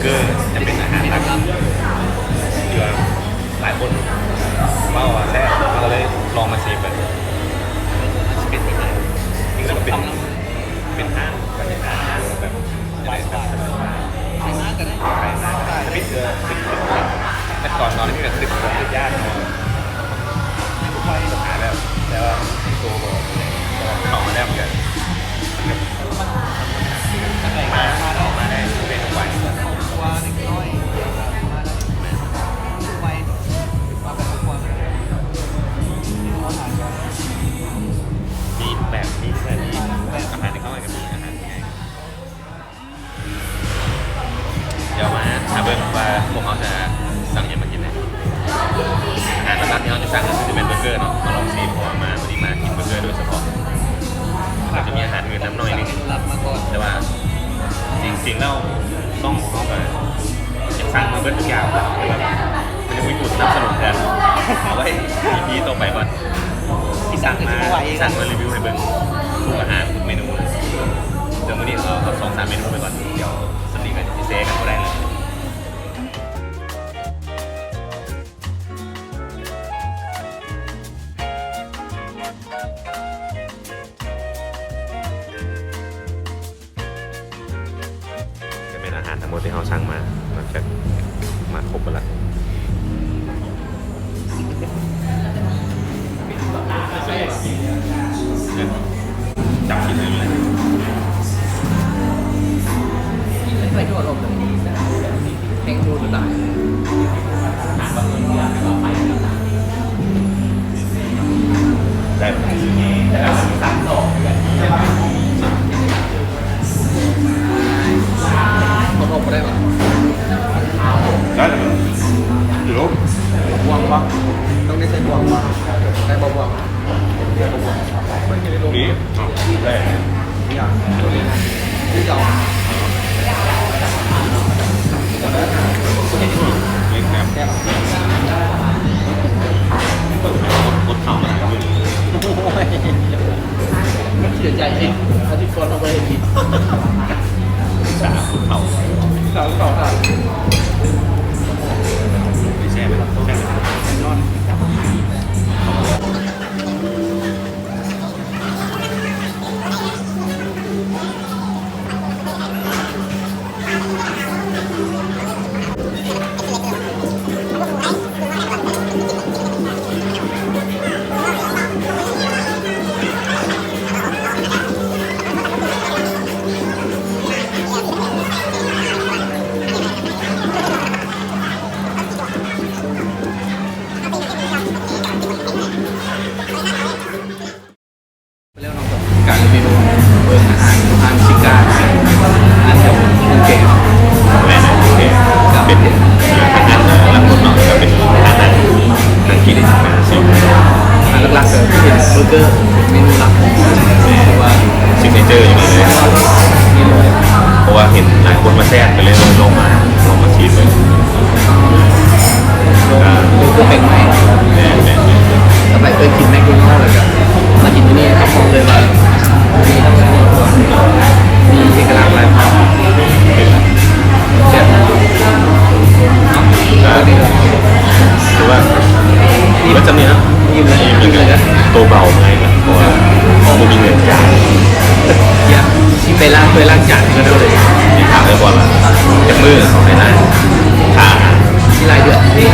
ເບີເກີຈະເປັນອາຫານຫຼັກທີ່ວ່າຫຼາຍຄົນເວົ້າວ່າແຊບ ເຮົາກໍເລີຍລອງມາຊີມເບິ່ງ. ນີ້ກໍເປັນ ເປັນຮ້ານ ເປັນຮ້ານແບບ ແຕ່ກ່ອນເນາະ ນີ້ກໍຄືເປັນຍາດເນາະ ແບບ ແຕ່ວ່າໂຕບໍ່ ແຕ່ວ່າເຂົ້າມາແລ້ວມັນກໍ ມາ ມາໄດ້ເປັນໄວ ມີແບບ ມີແບບ ອາຫານທີ່ເຂົ້າມາກໍມີອາຫານ ດຽວມາຫາເບິ່ງວ່າພວກເຮົາຈະສັ່ງຫຍັງມາກິນແດ່. ອາຫານຫຼັກໆທີ່ເຮົາຈະສັ່ງກໍຄືຈະແມ່ນເບີເກີເນາະ ມາລອງຊີມ ເພາະວ່າມາມື້ນີ້ມາກິນເບີເກີໂດຍສະເພາະ. ອາດຈະມີອາຫານອື່ນນຳໜ້ອຍໜຶ່ງ ແຕ່ວ່າຈິງໆແລ້ວນ້ອງເຮົາກໍຢາກສັ່ງມາເບິດທຸກຢ່າງ ແຕ່ວ່າມັນຍັງມີຜູ້ສະໜັບສະໜູນເທື່ອ. ເອົາໄວ້ອີພີຕໍ່ໄປກ່ອນ ຊິສັ່ງມາ ຊິສັ່ງມາຣີວິວໃຫ້ເບິ່ງທຸກອາຫານ ທຸກເມນູ. ດຽວມື້ນີ້ເອົາ ເອົາສອງສາມເມນູໄປກ່ອນ ດຽວສ່ຳນີ້ກໍຊິແຊກັນບໍ່ໄດ້ເລີຍ. ກໍແມ່ນອາຫານທັງໝົດທີ່ເຮົາສັ່ງມາ ນອກຈາກມາຄົບແລ້ວລະ. ໄດ້ ເອົາອອກບໍ່ໄດ້ຫວາ? ໄດ້ແລ້ວ ຢູ່ ບ່ວງບໍ່? ຕ້ອງໄດ້ໃສ່ບ່ວງບໍ່? ໄດ້ບໍ່ບ່ວງ? ມີ ເອົາ ໄດ້ ຄົນເຖົ້າມັນຫາເງິນ ເສຍໃຈເອງ ອາທິດກ່ອນເຮົາບໍ່ໄດ້ເຮັດຜິດ ສາຄົນເຖົ້າ ສາວເຖົ້າ ແຊບ ແຊບ ແນ່ນອນ. ແລ້ວເນາະ ການຣີວິວເບິ່ງອາຫານຢູ່ຮ້ານຊິກາ ຮ້ານແຖວກົງເກເນາະ. ແມ່ນ ໂອເຄ ກໍເປັນຮ້ານອາຫານຫຼັກໆເນາະ ກໍເປັນອາຫານ ອາຫານຈີນ ອາຫານຈີນ ອ່າ ຫຼັກໆກໍເປັນເບີເກີ ເປັນເມນູຫຼັກ ຖືວ່າຊິກເນເຈີຢູ່ນີ້ເລີຍ ເພາະວ່າເຫັນຫຼາຍຄົນວ່າແຊບ ກໍເລີຍລອງມາ ລອງມາຊີມເບິ່ງ. ເບີເກີແປກໃໝ່ ແມ່ນໆໆ ກໍໄປເຄີຍກິນແມັກໂດນັລ ແລ້ວກໍມາກິນຢູ່ນີ້ ຮັບຮອງເລີຍວ່າມີ ມີເອກະລັກຫຼາຍ ແຊບເນາະ. ຖືວ່າເບິດສ່ຳນີ້ເນາະ ອີ່ມແລ້ວ ອີ່ມແລ້ວ ໂຕເບົາເມື່ອຍ ເພາະວ່າບໍ່ມີເງິນຈ່າຍ ຊິໄປລ້າງຖ້ວຍລ້າງຈານເທື່ອເດີ. ຊິຖາມໄດ້ບໍ່ວ່າຈັກມື້ເຂົາໃຫ້ລ້າງ ຖ້າ ຊິຫຼາຍເດືອນເດ້.